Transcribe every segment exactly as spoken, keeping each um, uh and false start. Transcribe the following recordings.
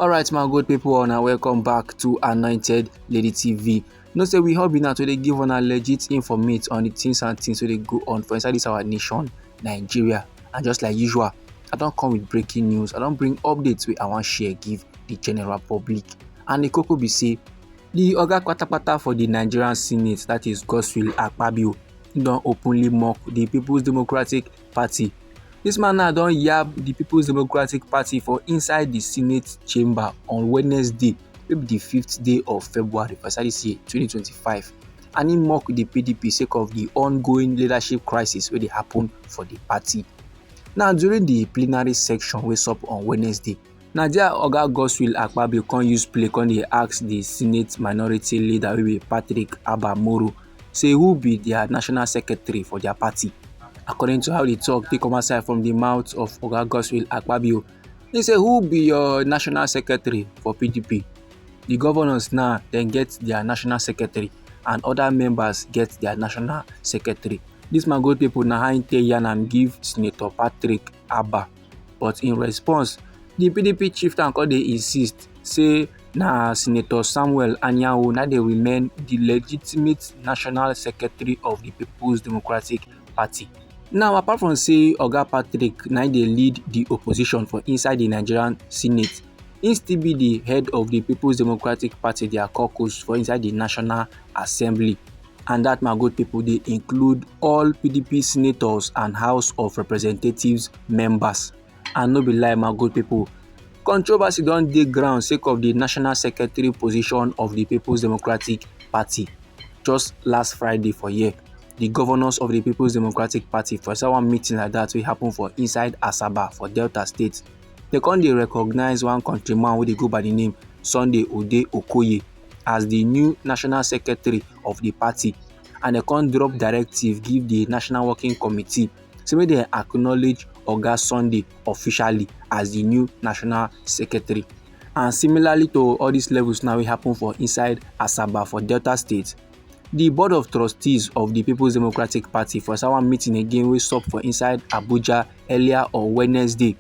Alright, my good people, and welcome back to Anointed Lady T V. You know say we hobby now to dey give una legit informate on the things and things wey dey go on for inside this our nation, Nigeria. And just like usual, I don come with breaking news. I don bring updates wey I wan share give the general public. And the koko be say, the oga patapata for the Nigerian Senate, that is Godswill Akpabio, don openly mock the People's Democratic Party. This man now don yab the People's Democratic Party for inside the Senate chamber on Wednesday, wey be the fifth day of February for inside this year, twenty twenty-five. And he mock the P D P sake of the ongoing leadership crisis wey dey happen for the party. Now, during the plenary section wey sup on Wednesday, na there oga Godswill Akpabio come use play come dey ask the Senate minority leader wey be Patrick Abba Moro say who be their national secretary for their party. According to how the talk take come outside from the mouth of oga Godswill Akpabio, he say, "Who be your national secretary for P D P?" The governors now dem get their national secretary and other members get their national secretary. This my good people na how he take yarn am give Senator Patrick Abba. But in response, the P D P chieftain come dey insist say na Senator Samuel Anyanwu na dey remain the legitimate national secretary of the People's Democratic Party. Now, apart from say oga Patrick na dey lead the opposition for inside the Nigerian Senate, he still be the head of the People's Democratic Party, their caucus for inside the National Assembly. And that, my good people, dey include all P D P senators and House of Representatives members. And no be lie, my good people, controversy don dey ground sake of the national secretary position of the People's Democratic Party. Just last Friday for here, the governors of the People's Democratic Party for inside one meeting like that wey happen for inside Asaba for Delta State, they come dey recognize one countryman wey dey go by the name Sunday Ode Okoye as the new national secretary of the party, and they come drop directive give the national working committee say make dem acknowledge oga Sunday officially as the new national secretary. And similarly to all these levels now wey happen for inside Asaba for Delta State, the Board of Trustees of the People's Democratic Party for inside one meeting again wey sup for inside Abuja earlier on Wednesday,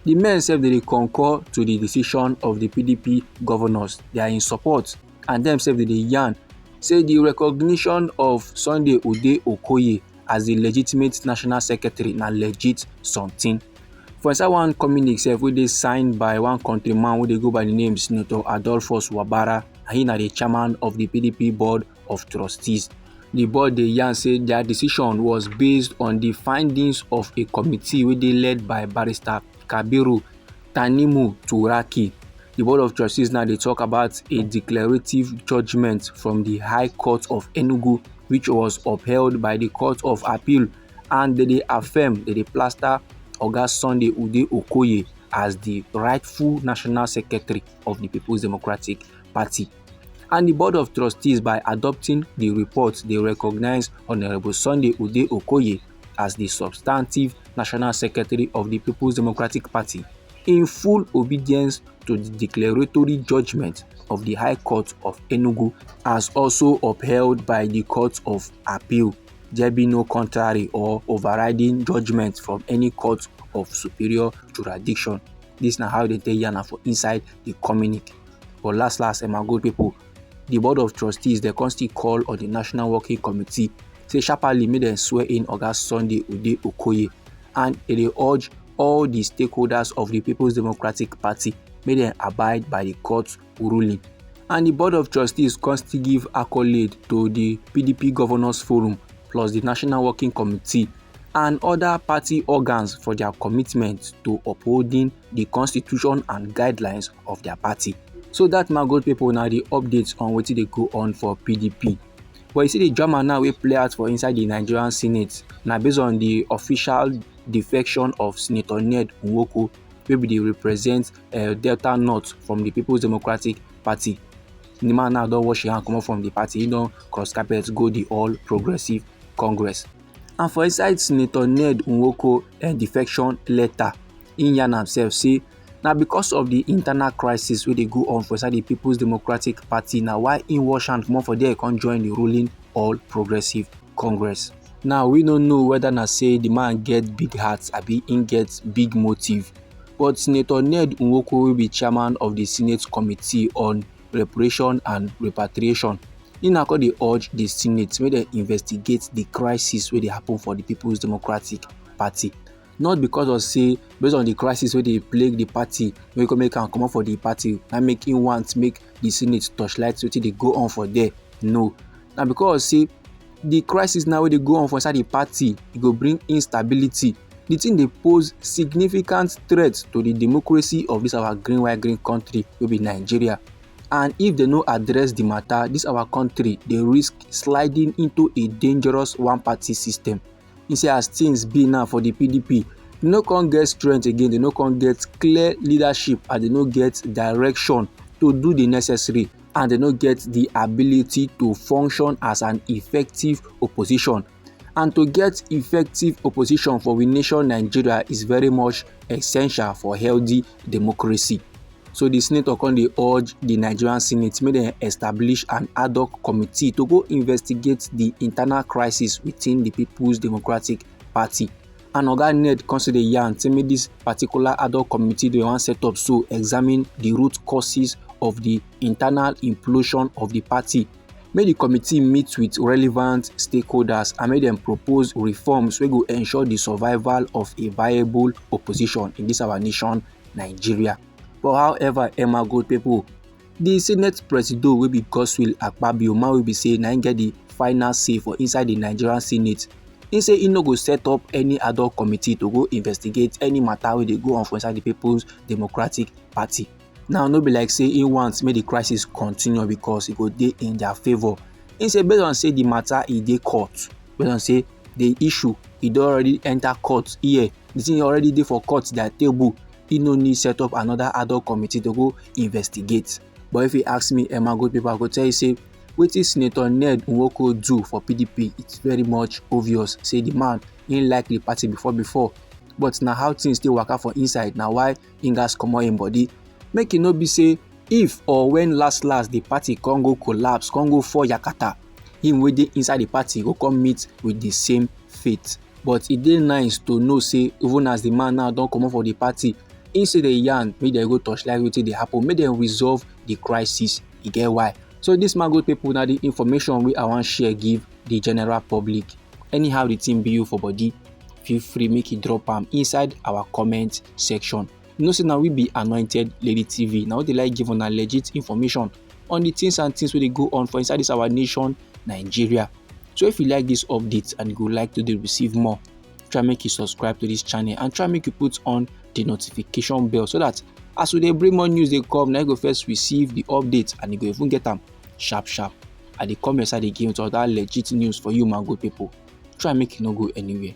the men sef dey concur to the decision of the P D P governors. They are in support, and dem sef dey yarn say the recognition of Sunday Ode Okoye as the legitimate national secretary na legit something. For inside one communique sef wey dey signed by one countryman wey dey go by the name Senator Adolphus Wabara, and he na the chairman of the P D P Board of Trustees. The board dey yarn say their decision was based on the findings of a committee wey dey led by Barrister Kabiru Tanimu Turaki. The Board of Trustees now dey talk about a declarative judgment from the High Court of Enugu, which was upheld by the Court of Appeal, and they dey affirm, they dey plaster oga Sunday Ode Okoye as the rightful national secretary of the People's Democratic Party. And the Board of Trustees, by adopting the report, they recognize Honorable Sunday Ode Okoye as the substantive national secretary of the People's Democratic Party in full obedience to the declaratory judgment of the High Court of Enugu, as also upheld by the Court of Appeal. There be no contrary or overriding judgment from any court of superior jurisdiction. This na how they take yarn am for inside the communique. But last last, eh, my good people, the Board of Trustees, they come still call on the National Working Committee say sharply make dem swear in oga Sunday Ode Okoye, and they dey urge all the stakeholders of the People's Democratic Party make dem abide by the court ruling. And the Board of Trustees come still give accolade to the P D P Governors Forum plus the National Working Committee and other party organs for their commitment to upholding the constitution and guidelines of their party. So that, my good people, na the updates on wetin dey go on for P D P. But you see the drama now wey play out for inside the Nigerian Senate, na based on the official defection of Senator Ned Nwoko, wey be dey represent, eh, Delta North from the People's Democratic Party. The man now don wash him hand comot from the party, he don cross carpet go the All Progressive Congress. And for inside Senator Ned Nwoko, eh, defection letter, he yarn himself say na because of the internal crisis wey dey go on for inside the People's Democratic Party na why he wash hand comot for there come join the ruling All Progressive Congress. Now, we no know whether na say the man get big heart abi he get big motive. But Senator Ned Nwoko, wey be chairman of the Senate Committee on Reparation and Repatriation, he now come dey urge the Senate make dem investigate the crisis wey dey happen for the People's Democratic Party. Not because of say, based on the crisis wey dey plague the party, wey go make am comot for the party, na make him want make the Senate torchlight wetin dey go on for there. No. Na because say the crisis now wey dey go on for inside the party, e go bring instability. The thing dey pose significant threat to the democracy of this our green white green country wey be Nigeria. And if dem no address the matter, this our country dey risk sliding into a dangerous one-party system. He say as things be now for the P D P, dem no come get strength again, dem no come get clear leadership, and dem no get direction to do the necessary, and dem no get the ability to function as an effective opposition. And to get effective opposition for we nation Nigeria is very much essential for healthy democracy. So the senator come dey urge the Nigerian Senate make dem establish an ad hoc committee to go investigate the internal crisis within the People's Democratic Party. And Oga Ned come still dey yarn say make this particular ad hoc committee dem wan set up so examine the root causes of the internal implosion of the party. Make the committee meet with relevant stakeholders and make dem propose reforms wey go ensure the survival of a viable opposition in this our nation, Nigeria. But however, Emma Gold people, the Senate Presido wey be Godswill Akpabio, man wey be say na him get the final say for inside the Nigerian Senate, he say he no go set up any ad hoc committee to go investigate any matter wey dey go on for inside the People's Democratic Party. Now, no be like say he want make the crisis continue because e go dey in their favour. He say based on say the matter e dey court, based on say the issue e don already enter court here, the thing already dey for court their table, he no need set up another ad hoc committee to go investigate. But if you ask me, Emma Gold people, I go tell you say wetin Senator Ned Nwoko do for P D P, it's very much obvious say the man, he like the party before before, but na how things dey waka for inside, na why he gats comot him body. Make e no be say if or when last last the party come go collapse, come go fall yakata, him wey dey inside the party go come meet with the same fate. But e dey nice to know say even as the man now don comot for the party, he still dey yarn make dem go torchlight wetin dey happen, make dem resolve the crisis. E get why. So this, my good people, na the information wey I wan share give the general public. Anyhow the thing be you for body, feel free make you drop am inside our comment section. You know say na we be Anointed Lady T V, na we dey like give una legit information on the things and things wey dey go on for inside this our nation, Nigeria. So if you like this update and you go like to dey receive more, try make you subscribe to this channel and try make you put on the notification bell so that as we dey bring more news dey come, na you go first receive the update and you go even get am sharp sharp. I dey come your side again with other legit news for you, my good people. Try make you no go anywhere.